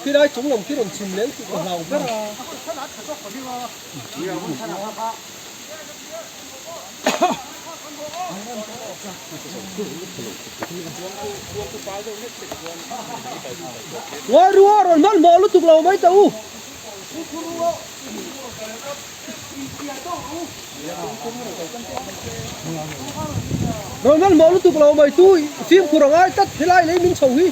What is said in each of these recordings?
Khilai chung lam khi rawn chim leng tih ka hlau ber a. Ngawi ru a rawn hmanhmawh lutuk lo mai teh u. Rawn hmanhmawh lutuk lo mai tu fimkhur a ngai tlat helai lei min chho hi.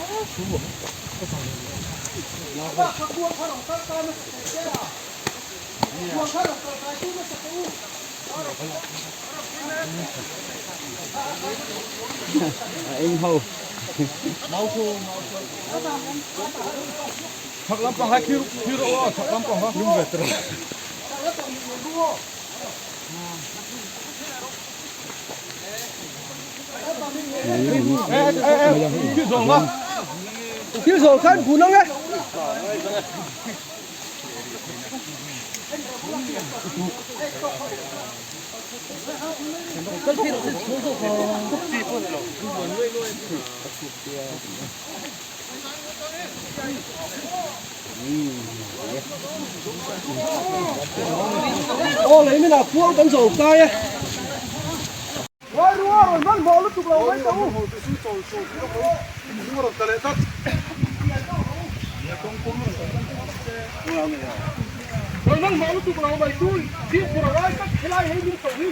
Thil zawl khan bun ang e. Aw lei min ah khuang kan zawl kai e. Ngairua rawn hmanhmawh lutuk lo mai teh u. Rawn hmanhmawh lutuk lo mai tu fimkhur a ngai tlat helai hei min chho hi.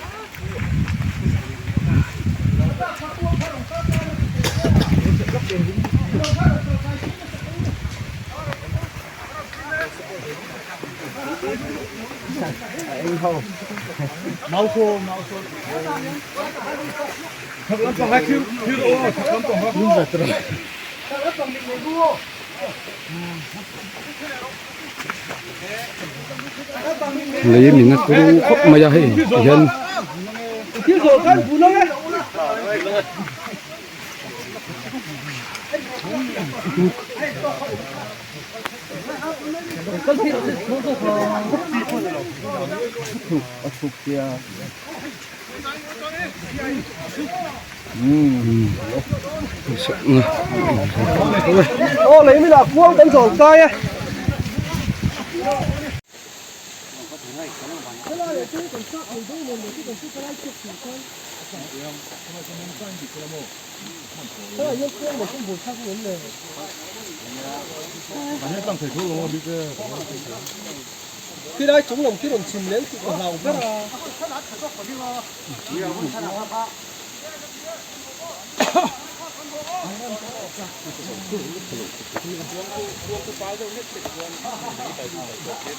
Lei min a turu khawp mai a hei tihian. Aw lei min ah kuang kan zawl kai e. Khilai chung lam khi rawn chim leng tih ka hlau ber a.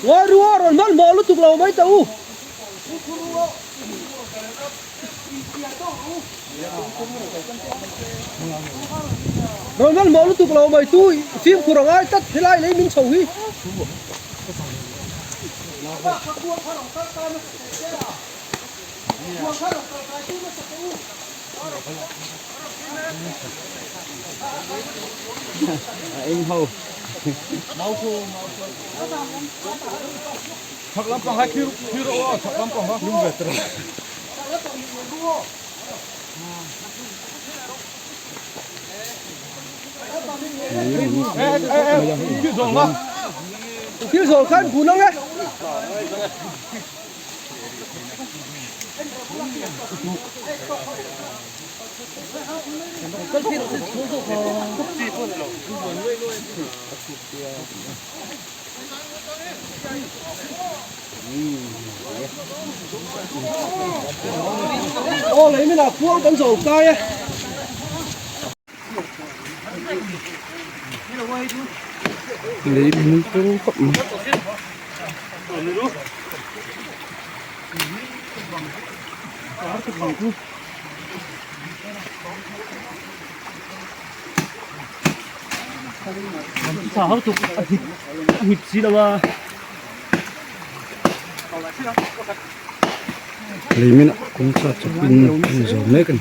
Ngairua rawn hmanhmawh lutuk lo mai teh u. Rawn hmanhmawh lutuk lo mai tu fimkhur a ngai tlat helai lei min chho hi. Thil zawl khan bun ang e. Aw lei min ah khuang kan zawng kai e. Lei min turu khawp mai. Lei min ah kawng chak chawpin an zawm mek a ni.